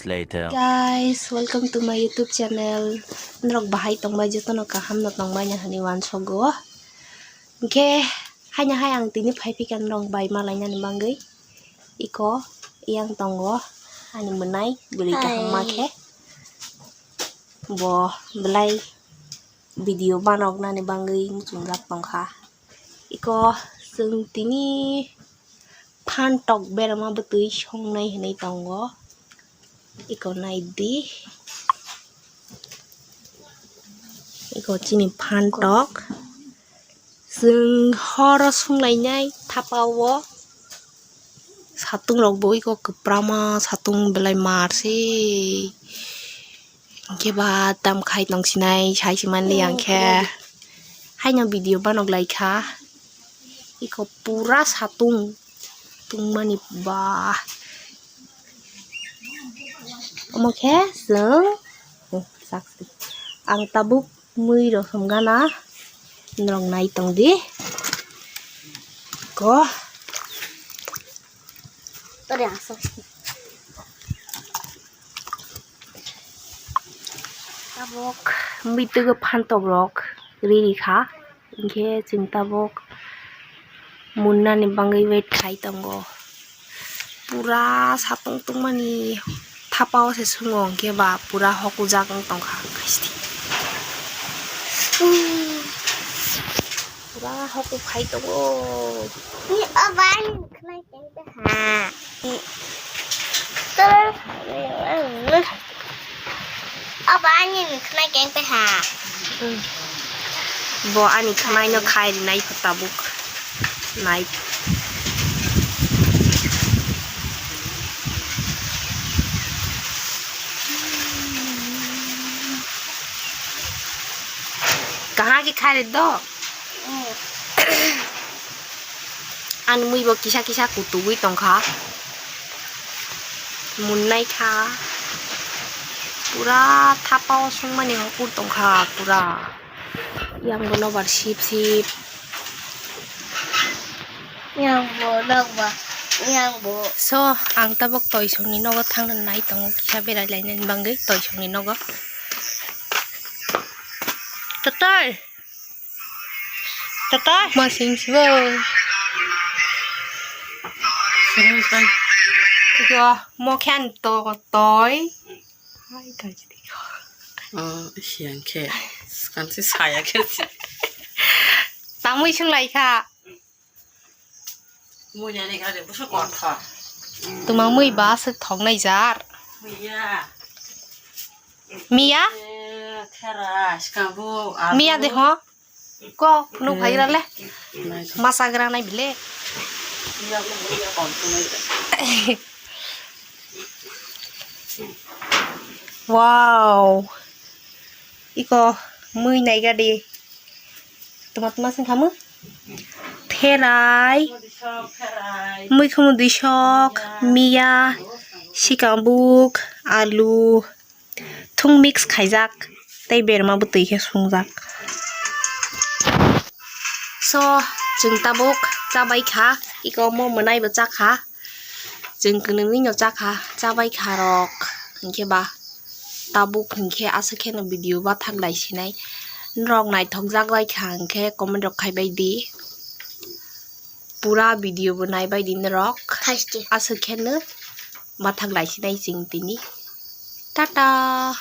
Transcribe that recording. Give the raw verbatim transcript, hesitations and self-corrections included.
Later. Guys, welcome to my YouTube channel. Norok bahai tongbai, jotono kaham no tongbai na hwnwi uansogo. Hwnkhe haino hai ang tini phai phikha norok bai malainani bagwi. Iko yang tongo ani mwnai bwrwi kaham ma khe. Bo belai video banoknani bagwi muchungjak tongkha. Iko chwng tini phan tok berama bwtwi songnai hinwi tongo. Iko naidi. Iko chini phan tok. Chwng horo songlainai thapao. Satung rok bo iko kwprama satung belai mar se. Hwnkhe ba tam khai tong sinai sai se manliya hwnkhe. Haino video banok lai kha. Iko pura satung tungmani ba. Omo khe chwng, hmm, sakti. Ang tabuk mui rok hum gana norok nai tong di. Ko. Tabuk mui twgo phan tok rok riri kha. Hwnkhe chwng tabuk munnani bagwi wait khai tongo. Pura satung tungmani thapao se sungo hwnkhe ba pura hokujak wng tongkha. Pura hoku phai tongo. Ni o bai ni khnai keng te ha. Aba ani ni khnai keng te ha. Bo ani khnai no khai rinai pha tabuk. Nai. Kaha ke khai ri do? Ani mui bo kisa kisa kutugwi tongkha. Munnai kha. Pura thapao songmani hokur tongkha pura. Yang bo nobar sip sip. Yang bo nokba, yang bo. So, ang tabuk toisongni nogo thangna nai tongo kisa berai lainani bagwi toisongni nogo. Totor. Totor. Ma sing sibo. Sing sai. Iko mo khan to toi. Hai kai jidi. Oh, siang khe. Kansi saya khe si. Tamui sung lai kha. Mui nani kha de busu kon tha. Tuma mui ba se thok nai jar. Mui ya. Miya? Eh, thera, sikabu, alu. Miya de ho. Ko, phunuk phaigra le. Masa gra nai bile. Wow. Iko mui nai gadi. Tuma tuma sing khamu. Therai. Mui khumu dui sok, miya, sikambuk, alu. Thung mix khaijak tei berma bwtwi khe sungjak. So, chwng tabuk chabai kha, iko omo mwnai bo cha kha, chwng kwnwi no cha kha, chabai kha rok, hinkhe ba tabuk hinkhe aswk kheno video bathak lai sinai. Norok naithok jak bai kha hinkhe comment rok khai bai di. Pura video bo nai bai di norok. Aswk kheno bathak lai sinai chwng tini. Tata.